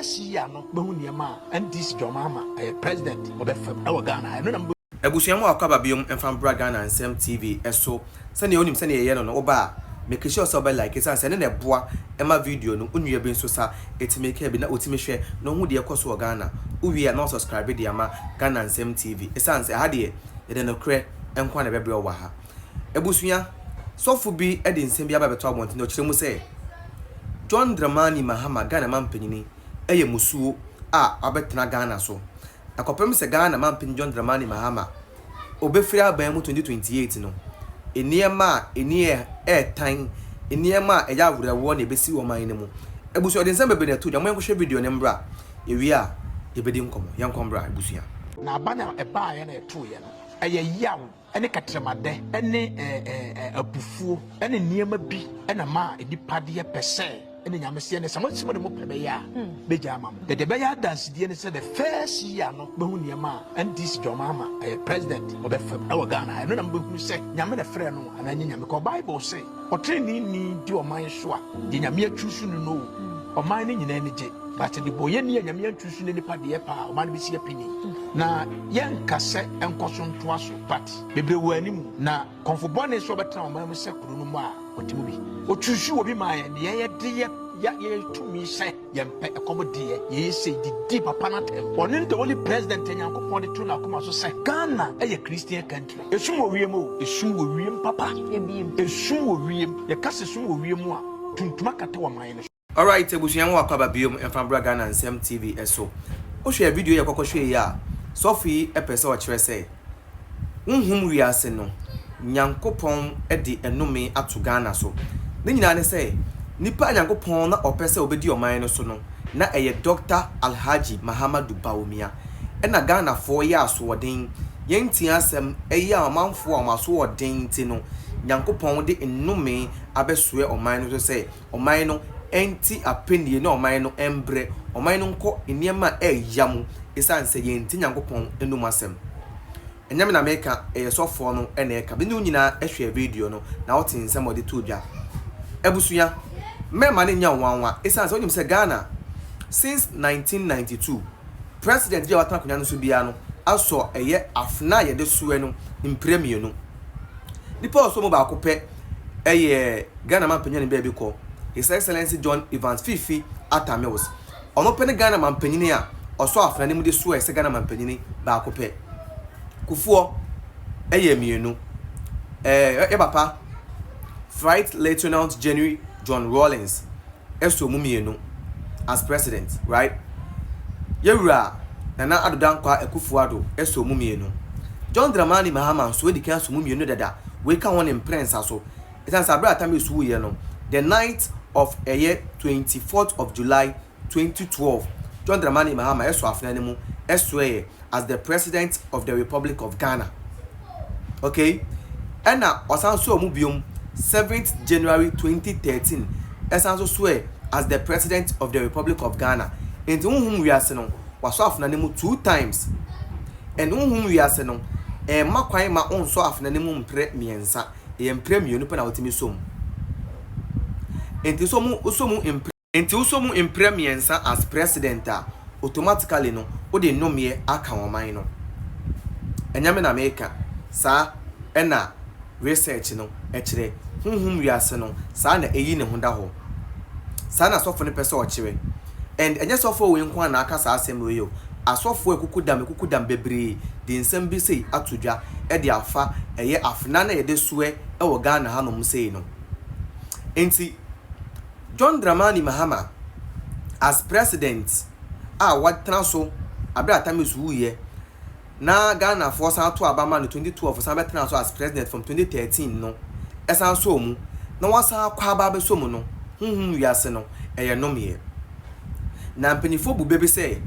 Si ano bɛhu nneɛma a NDC John Mahama ɛyɛ president ɔbɛfam ɛwɔ Ghana ɛno na. Abusua, mu akɔ aba biom mfa mbra Ghana Nsɛm TV ɛso. Sɛnea wonim sɛnea yɛyɛ no, woba a, make sure sɛ wobɛ like, ɛsiane sɛ ɛne na ɛboa ɛma video no wo nua bi nso sa ɛtumi ka bi na ɔtumi hwɛ na ɔhu deɛ ɛkɔ so wɔ Ghana. Wowie a, na wasubscribe de ama Ghana Nsɛm TV, ɛsiane sɛ ɛha deɛ yɛde nokorɛ nko a na ɛbɛbrɛ wo wɔ ha. Abusua, sɔfo bi de nsɛm bi aba bɛtɔ abɔnten na ɔkyerɛ mu sɛ John Dramani Mahama, Ghana mampanyini, ɛyɛ musuo a wabɛtena Ghana so. Na kɔpem sɛ Ghana mampanyini John Dramani Mahama obɛfiri aban mu 2028 no, nneɛma a ɛni ɛɛtan, nneɛma a ɛyɛ awerɛwoɔ na ɛbɛsi ɔman no mu. Abusua, ɔde nsɛm bebree na ɛto dwa. Mo yɛnkɔhwɛ video no mbra. Yɛwie a, yɛbɛdi nkɔmmɔ. Yɛnkɔ mbra, abusua. Na aba na ɛbaeɛ na ɛtoeɛ no, ɛyɛ yaw ne kɛtrɛmadɛ ne abufuo ne nneɛma bi ɛna ma nipa deɛ pɛ sɛ ɛne Nyame seɛ ne sɛ mo de mo pɛ bɛyɛ a bɛgya ama mo. Dɛdeɛ bɛyɛ adansedie ne sɛ the first year no bɛhu nneɛma a NDC John Mahama ɛyɛ president ɔbɛfam ɛwɔ Ghana. Ɛno na mobɛhunu sɛ Nyame na frɛ no anaa nyɛ Nyame kɔ. Bible sɛ ɔtenenee di ɔman so a, deɛ Nyame atwi so no, ɔman no nyinaa ani gye, but de bɔyɛni a Nyame antwi so no, nipa deɛ paa ɔman no bɛsi apini na yɛnka sɛ ɛnkɔ so ntoa so, but bebree wɔ anim na kɔnfo bɔne so ɔbɛtena ɔman mu sɛ kuro no mu a ɔte mu bi ɔtwisu wɔ bi ma yɛn deɛ yɛde yɛ yɛtumi sɛ yɛmpɛ ɛkɔm deɛ yɛyɛ sɛ didi papa no atɛm. Ɔne the only president a Nyankopɔn de to n'akoma so sɛ Ghana ɛyɛ Christian country. Esum wɔ wiem o, esum wɔ wiem papa, esum wɔ wiem. Yɛka sɛ esum wɔ wiem a, tuntum akata wɔ man no so. Alright, abusua, mu akɔ aba biom mfa mbra Ghana Nsɛm TV ɛso. Wohwɛ video yɛ kɔkɔhwɛ yi a, sɔfo yi pɛ sɛ ɔkyerɛ sɛ honhom wiase no, Nyankopɔn de ɛnome ato Ghana so. Ne nyinaa ne sɛ nipa a Nyankopɔn na ɔpɛ sɛ obɛdi ɔman no so no na ɛyɛ Dr. Alhaji Mahamadu Bawumia. Ɛna Ghanafoɔ yɛ asoɔden, yɛntie asɛm, ɛyɛ a ɔmanfoɔ a wɔn asoɔden nti no, Nyankopɔn de nnome abɛsoɛ ɔman no so sɛ ɔman no nti apenie na ɔman no mbrɛ, ɔman no nkɔ nneɛma a ɛɛya mu, ɛsiane sɛ yɛnti Nyankopɔn anom asɛm. Ɛnyɛ me na meka, ɛyɛ sɔfoɔ no ɛna ɛka. Bi ne wo nyinaa ɛhwɛ video no na wote nsɛm a ɔde to dwa. Abusua, mmarima no nyɛ nwanwa, ɛsiane sɛ wonim sɛ Ghana since 1992, president bi a watena akonnwa no so biara no asɔ ɛyɛ afena a yɛde soɛ no mprɛ 2. Nipa a ɔsɔ mu baako pɛ ɛyɛ Ghana mampanyin ne baabi kɔ, His Excellency John Evans Fifi Atta Mills. Ɔno pɛ ne Ghana mampanyin a ɔsɔ afena no mu de soɛ sɛ Ghana mampanyin baako pɛ. Kufuor ɛyɛ 2. Yɛ papa Flight Lieutenant General John Rawlings ɛsɔ mu 2 as president, right? Yɛwura Nana Addo Dankwa Akufo-Addo ɛsɔ mu 2. John Dramani Mahama nso edi kan asɔ mu 2 dada. Wei ka ho ne mprɛnsa so, ɛsiane sɛ abere a Atta Mills wuyɛ no, the night of ɛyɛ 24th of July 2012, John Dramani Mahama ɛsɔ afena no mu ɛsoɛyɛ as the President of the Republic of Ghana, okay? Ɛna ɔsan so mu biom 7th January 2013, ɛsan so soɛ as the President of the Republic of Ghana. Nti honhom wiase no, wasɔ afena no mu two times, and honhom wiase no ɛmma kwan ma ɔnsɔ afena no mu mprɛ 3. Ɛyɛ mprɛ 2 pɛ na wɔtumi so mu. Nti so mu so mu mprɛ nti wosɔ mu mprɛ 3 as president a, automatically no wode nnomeɛ aka ɔman no. Ɛnyɛ me na meka saa, ɛna research no ɛkyerɛ. Honhom wiase no, saa na ɛyi ne ho da hɔ. Saa na sɔfo no pɛ sɛ ɔkyerɛ. And ɛnyɛ sɔfo wei nko a na aka saa asɛm wei o. Asɔfoɔ ekuku dam ekuku dam bebree de nsɛm bi sei ato dwa ɛde afa ɛyɛ afena na yɛde soɛ ɛwɔ Ghana hanom sei no. Nti John Dramani Mahama as president a watena so abere a Tamis wuyɛ na Ghanafoɔ san to aba ma no 2012, san bɛtena so as president from 2013 no, ɛsan so mu na wasan akɔ aba abɛsɔ mu no, honhom wiase no ɛyɛ nomeɛ. Na mpanyinfoɔ bu bɛ bi sɛ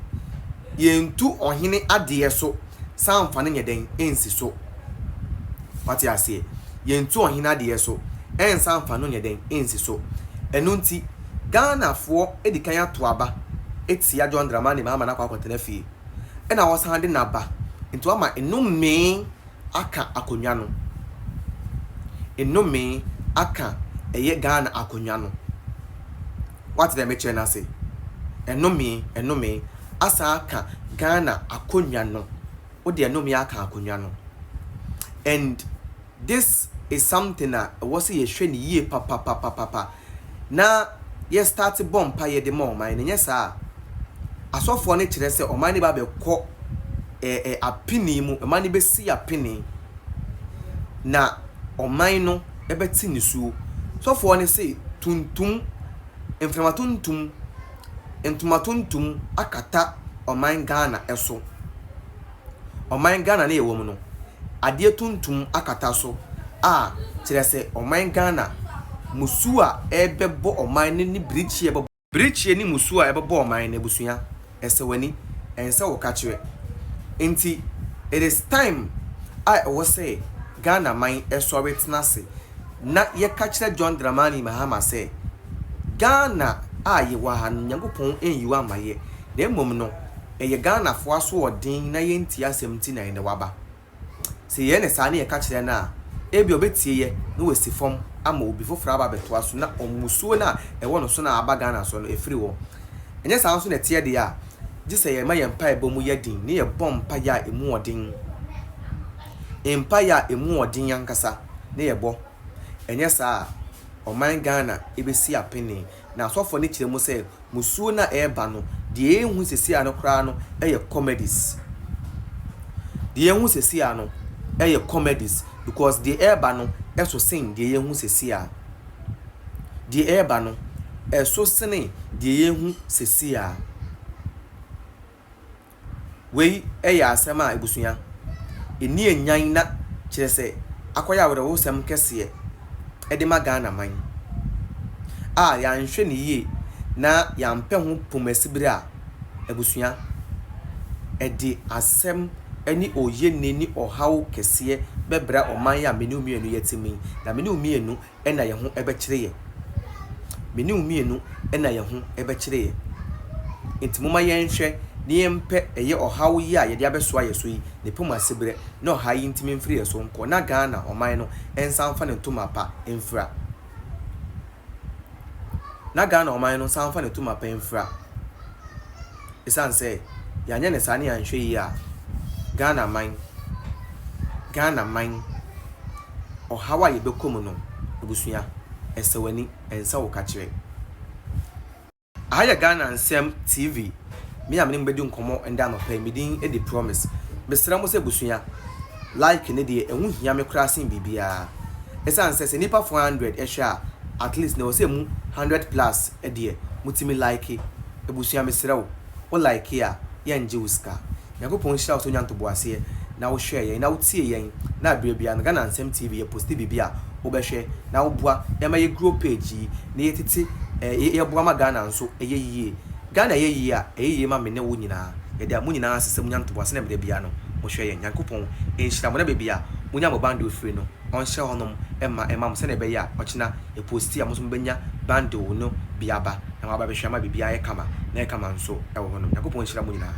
yɛntu ɔhene adeɛ so san fa no nyɛ dɛn nsi so. Wate aseɛ? Yɛntu ɔhene adeɛ so ɛnsan fa no nyɛ dɛn nsi so. Ɛno nti Ghanafoɔ di kan ato aba etia John Dramani Mahama no akɔ akɔtena fie, ɛna wɔsan de n'aba nti wama nnome aka akonnwa no, nnome aka ɛyɛ Ghana akonnwa no. Wate dɛ mekyerɛ no ase? Ɛnome, ɛnome asan aka Ghana akonnwa no. Wode ɛnome aka akonnwa no. And this is something a ɛwɔ sɛ yɛhwɛ no yie papapapapa na yɛ start bɔ mpaeɛ de ma ɔman no. Nyɛ saa a, asɔfoɔ no kyerɛ sɛ ɔman no ba bɛkɔ ɛɛ apini mu, ɔman no bɛsi apini na ɔman no bɛte nisuo. Sɔfoɔ no se tuntum, mframa tuntum, ntoma tuntum akata ɔman Ghana so. Ɔman Ghana no yɛwɔ mu no, adeɛ tuntum akata so a kyerɛ sɛ ɔman Ghana musuo a ɛrebɛbɔ ɔman no ne birikyie a ɛbɛbɔ. Birikyie ne musuo a ɛbɛbɔ ɔman no abusua, ɛsɛ w'ani, ɛnsɛ wo kakyerɛ. Nti it is time a ɛwɔ sɛ Ghana man sɔre tena ase na yɛka kyerɛ John Dramani Mahama sɛ Ghana a yɛwɔ ha no Nyankopɔn nyi wo amma yɛ na mmom no ɛyɛ Ghanafoɔ asoɔden na yɛntie asɛm nti na ɛnɛ waba. Sɛ yɛyɛ no saa na yɛka kyerɛ no a, ebia ɔbɛtie yɛ na wasi fam ama obi foforɔ aba abɛtoa so na mmusuo no a ɛwɔ no so no a aba Ghana so no afiri hɔ. Ɛnyɛ saa nso na ɛteɛ deɛ a, gye sɛ yɛma yɛn mpaebɔ mu yɛ den na yɛbɔ mpaeɛ a ɛmu wɔ den. Mpaeɛ a ɛmu wɔ den ankasa na yɛbɔ. Ɛnyɛ saa a, ɔman Ghana bɛsi apene. Na asɔfoɔ no kyerɛ mu sɛ musuo no a ɛreba no, deɛ yɛnhu seesei ara no koraa no yɛ comedies. Deɛ yɛhu seesei ara no yɛ comedies because deɛ ɛreba no so sen deɛ yɛhu seesei ara. Deɛ ɛreba no, ɛso sene deɛ yɛhu seesei ara. Wei yɛ asɛm a abusua, ɛnni anyan na kyerɛ sɛ akɔyɛ awerɛhosɛm kɛseɛ de ma Ghana man a yɛanhwɛ no yie na yɛampɛ ho pomasibere a, abusua, ɛde asɛm ne oyenni ne ɔhaw kɛseɛ bɛbrɛ ɔman yi a me ne wo mmienu yɛte mu yi. Na me ne wo mmienu na yɛn ho bɛkyere yɛn. Me ne wo mmienu na yɛn ho bɛkyere yɛn. Enti momma yɛnhwɛ na yɛmpɛ ɛyɛ ɔhaw yi a yɛde abɛsoa yɛn so yi ne pem asebrɛ na ɔhaw yi ntumi mfiri yɛn so nkɔ na Ghana ɔman no nsan mfa ne ntoma pa mfira. Na Ghana ɔman no nsan mfa ne ntoma pa mfira. Esiane sɛ yɛanyɛ no saa ne yɛanhwɛ yie a, Ghana man, Ghana man, ɔhaw a yɛbɛkɔ mu no, abusua, ɛsɛ w'ani, ɛnsɛ wo kakyerɛ. Aha yɛ Ghana Nsɛm TV, me a me ne mo bɛdi nkɔmmɔ ndɛ anɔpa yi, me din de Promise. Mesrɛ mo sɛ abusua, like no deɛ ɛho hia me koraa sen biribiara. Esiane sɛ sɛ nnipa 400 hwɛ a, at least na ɛwɔ sɛ ɛmu 100 plus deɛ motumi like. Abusua mesrɛ wo, wo like a, yɛngye wo sika. Nyankopɔn nhyira wo sɛ wonya ntoboaseɛ na wo hwɛɛ yɛn na wo tie yɛn na berɛ biara no Ghana Nsɛm TV yɛ posti biribi a wo bɛhwɛ na wo boa yɛn ma yɛ grow page yi na yɛ tete eh, yɛ boa ma Ghana nso ɛyɛ yie. Ghana ɛyɛ yie a, ɛyɛ yie ma me ne wo nyinaa. Yɛda mo nyinaa ase sɛ monya ntoboaseɛ na berɛ biara no mo hwɛ yɛn. Nyankopɔn nhyira mo na baabi a monya mo bundle firi no ɔnhyɛ hɔnom ma ɛma mo sɛdeɛ ɛbɛyɛ a ɔkyena yɛ posti a mo nso mobɛnya bundle no bi aba na moaba abɛhwɛ ama biribiara ayɛ kama na ayɛ kama nso wɔ hɔnom. Nyankopɔn nhyira mo nyinaa.